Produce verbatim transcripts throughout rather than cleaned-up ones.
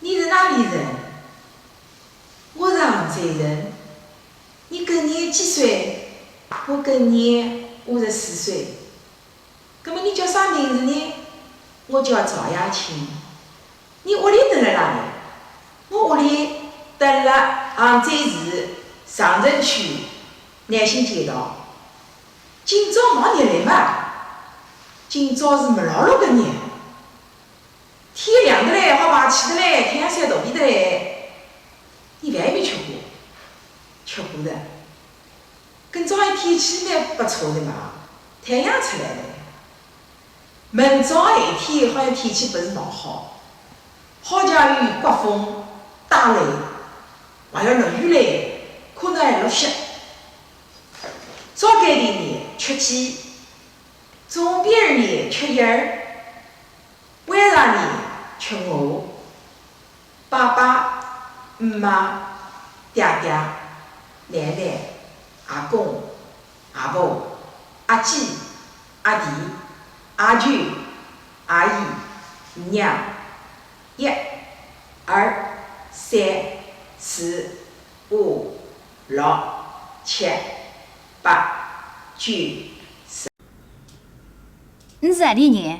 你是哪里人？我是杭州人。你今年几岁？我今年五十四岁。那么你叫啥名字呢？我叫赵雅琴。你屋里蹲辣哪里？我屋里蹲辣杭州市长城区南新街道。今朝没热来嘛？今朝是没老热个呢。 天亮得来，好爬起得来，太阳晒肚皮得来。你饭有没吃过？吃过的。今朝个天气蛮不错的嘛，太阳出来了。明朝一天好像天气不是老好，好像有刮风、打雷，还要落雨嘞，可能还落雪。早间点呢，吃鸡；中午边儿呢，吃鸭儿。 晚上呢，吃鹅。爸爸、姆妈、爹爹、奶奶、阿公、阿婆、阿姐、阿弟、阿舅、阿姨、娘，一、二、三、四、五、六、七、八、九、十。 你是何里人？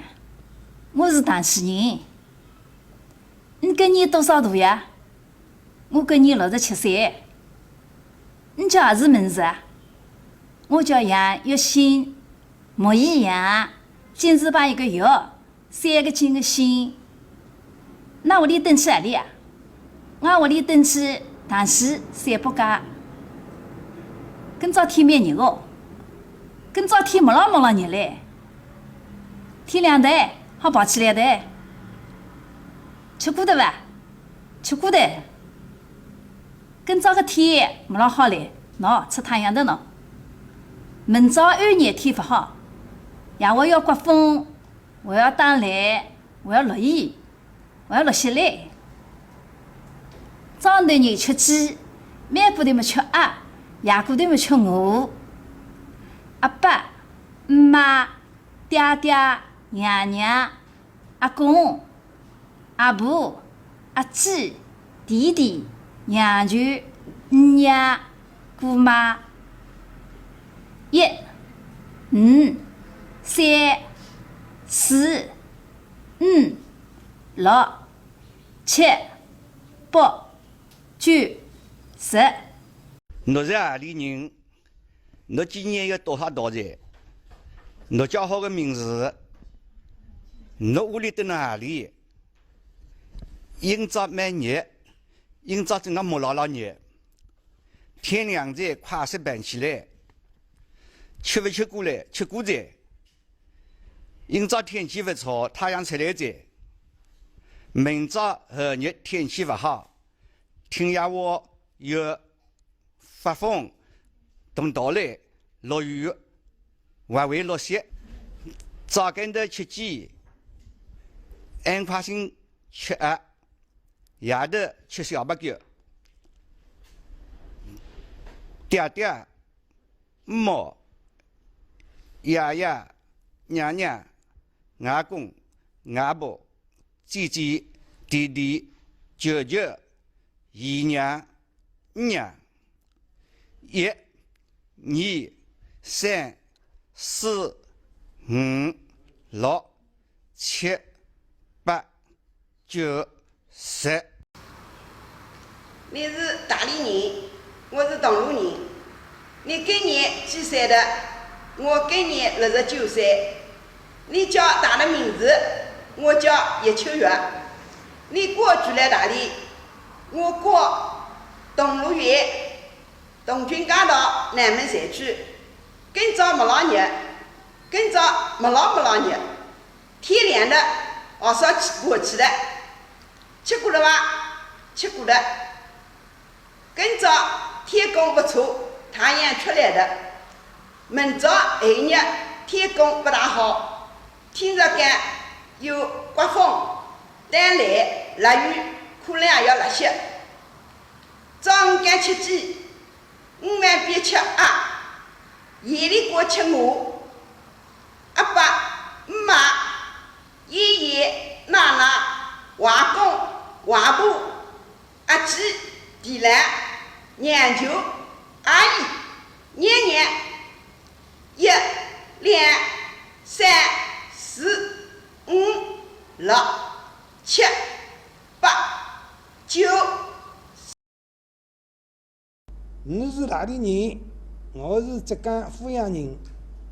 我是塘西人。你今年多少大呀？我今年六十七岁。你叫何个名字啊？我叫杨玉新，木易杨，金字旁一个玉，三个金个新。 㑚屋里蹲起何里啊？俺屋里蹲起塘西三八街。今朝天蛮热哦，今朝天没老没老热嘞。天亮得，好爬起来得。吃过得伐？吃过得。今朝个天没老好嘞，喏，出太阳得喏。明朝暗日天勿好，夜晚要刮风，还要打雷，还要落雨。 我要落雪嘞。早头呢吃鸡，晚过头么吃鸭，夜过头么吃鹅。阿爸、姆妈、爹爹、娘娘、阿公、阿婆、阿姐、弟弟、娘舅、姨娘、姑妈。一、二、三、四、五、六、 七、八、九、十。侬是何里人？侬今年有多少大哉？侬叫啥个名字？侬屋里蹲辣何里？今朝蛮热，今朝真个没老老热。天亮哉，快些爬起来。吃勿吃过嘞？吃过哉。 今朝天气勿错，太阳出来哉。明朝后日天气勿好，听夜话有刮风、动大雷、落雨，还会落雪。早间头吃鸡，暗快醒吃鸭，夜头吃小白狗。爹爹 姆、爷爷、娘娘、外公、外婆、姐姐、弟弟、舅舅、姨娘、姨娘。一、二、三、四、五、六、七、八、 九、十。你是大连人，我是桐庐人。你今年几岁的？我今年六十九岁。你叫啥个名字？我叫叶秋月。你过住辣哪里？我过桐庐县桐君街道南门社区。今朝没老热，今朝没老没老热。 天亮了，哦，烧起火起来，吃过了吧？吃过了。今朝天公不错，太阳出来了。明朝后日天公不大好，听着讲有刮风、打雷、落雨，可能还要落雪。中午刚吃鸡，午饭边吃鸭，夜里过吃鹅。 阿爸、姆妈、爷爷、奶奶、外公、外婆、阿姐、弟弟、娘舅、阿姨、娘娘，一、两、三、四、五、六、七、八、九。 侬是哪里人？我是浙江富阳人。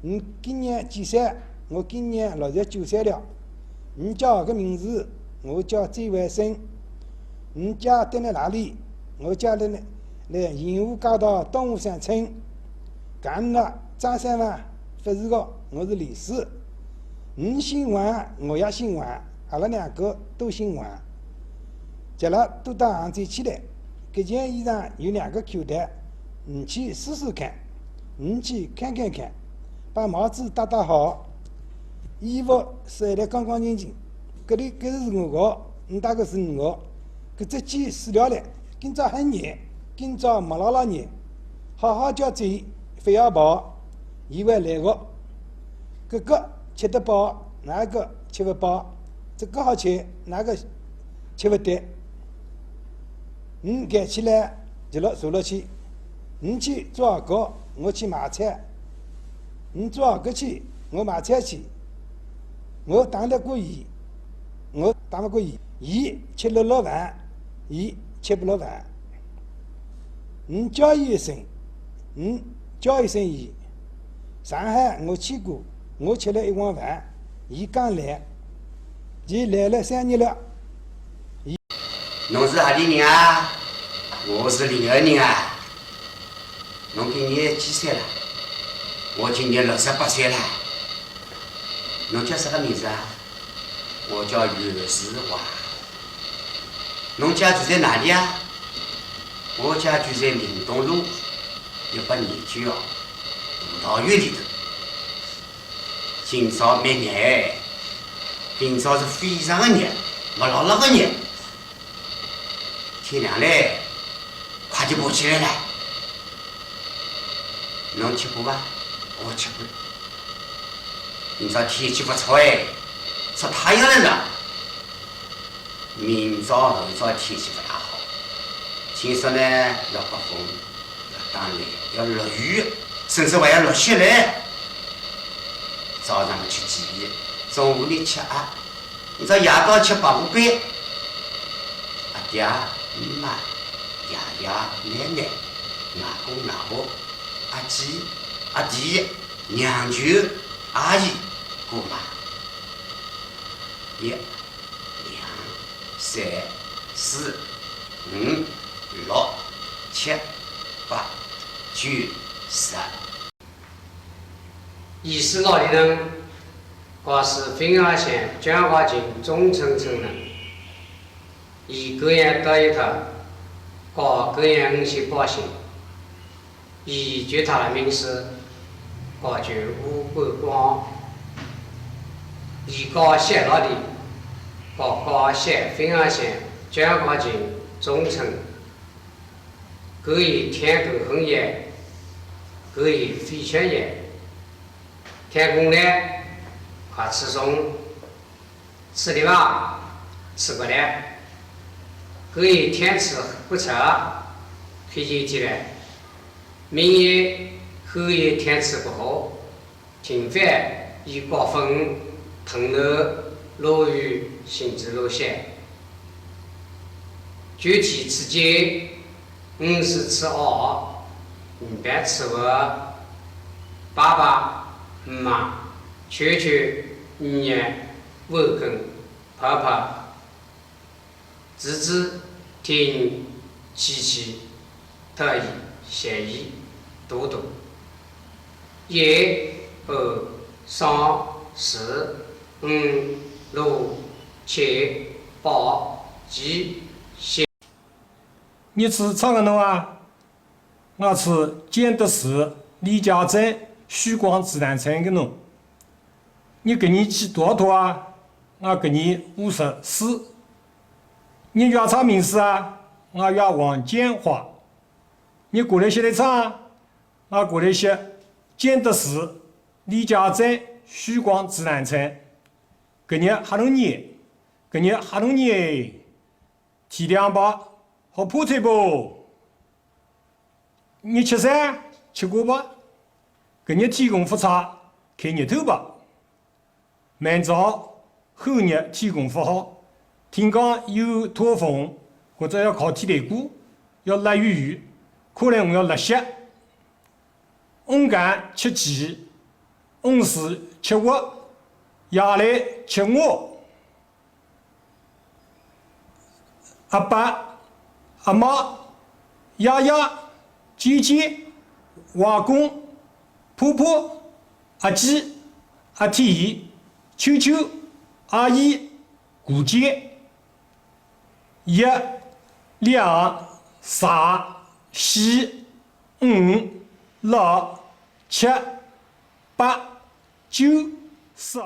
侬今年几岁？我今年六十九岁了。侬叫何个名字？我叫周万生。侬家蹲辣哪里？我家辣辣盐湖街道东湖三村。讲了张三伐？勿是个，我是李四。侬姓王，我也姓王，阿拉两个都姓王。 叫拉都到杭州去了，搿件衣裳有两个口袋，侬去试试看，侬去看看看，把帽子戴戴好，衣服晒得干干净净。搿里搿是我个，侬搭个是侬个，搿只鸡死了嘞，今朝很热，今朝没牢牢热，好好叫嘴，勿要跑，伊会来个。搿个吃得饱，哪个吃勿饱？这个好吃，哪个 吃勿得。侬站起来，就落坐落去。侬去做何个，我去买菜。侬做何个去，我买菜去。我打得过伊，我打勿过伊。伊吃了落饭，伊吃勿落饭。侬叫伊一声，侬叫一声伊。上海我去过，我吃了一碗饭，伊刚来。 伊来了三日了。侬是何里人啊？我是临安人啊。侬今年几岁了？我今年六十八岁了。侬叫啥个名字啊？我叫袁世华。侬家住在哪里啊？我家住在临东路一百廿九号葡萄园里头。 今朝蛮热哎，今朝是非常的热，没牢牢个热。天亮嘞，快点爬起来啦。侬吃过伐？我吃过。今朝天气不错哎，出太阳了呢。 明朝后朝天气不大好，听说呢，要刮风，要打雷，要落雨，甚至还要落雪嘞。早上吃鸡皮，中午呢吃鸭，明朝夜到吃白虎杯。阿爹、姆妈、爷爷、奶奶、外公外婆、阿姐、阿弟、娘舅、阿姨、姑妈。一 两、三、四、五、六、七、八、九、十。伊是哪里人？我是汾阳县江华镇中村村人。伊个人到一头，我个人五十八岁。 伊叫他的名字，我叫吴国光。伊家乡哪里？我家乡汾阳县江华镇中村。可以天公很远，可以非常远。天公呢，快吃中。 吃的吧，吃过了。可以天气不错，脾气起来。明日可以天气不好，挺烦，一刮风，疼了，落雨，甚至落雪。具体时间，五十次哦，明白吃饭，爸爸妈妈，舅舅，爷爷， 我跟婆婆，姊姊，弟弟，七七，特一，小一，多多。一、二、三、四、五、六、七、八、九、十。你是唱个侬啊？我是建德市李家镇许光自然村个侬。 你今年几多大啊？我今年五十四。你叫啥名字啊？我叫王建华。你过来歇来唱啊？我过来歇，建德市李家镇许光自然村。今年哈多年？今年哈多年？天亮吧，好怕菜不？日吃噻，吃过吧？搿日天公勿差，看日头吧。明朝后日天公勿好，听讲有台风，或者要考天台过，要落雨，可能我要落雪。翁干吃鸡，翁事吃鹅，夜来吃鹅。 阿爸、阿妈、爷爷、姐姐、外公、婆婆、阿姐、阿弟、舅舅、阿姨、姑姐。一、两、三、四、五、六、七、八、九、十。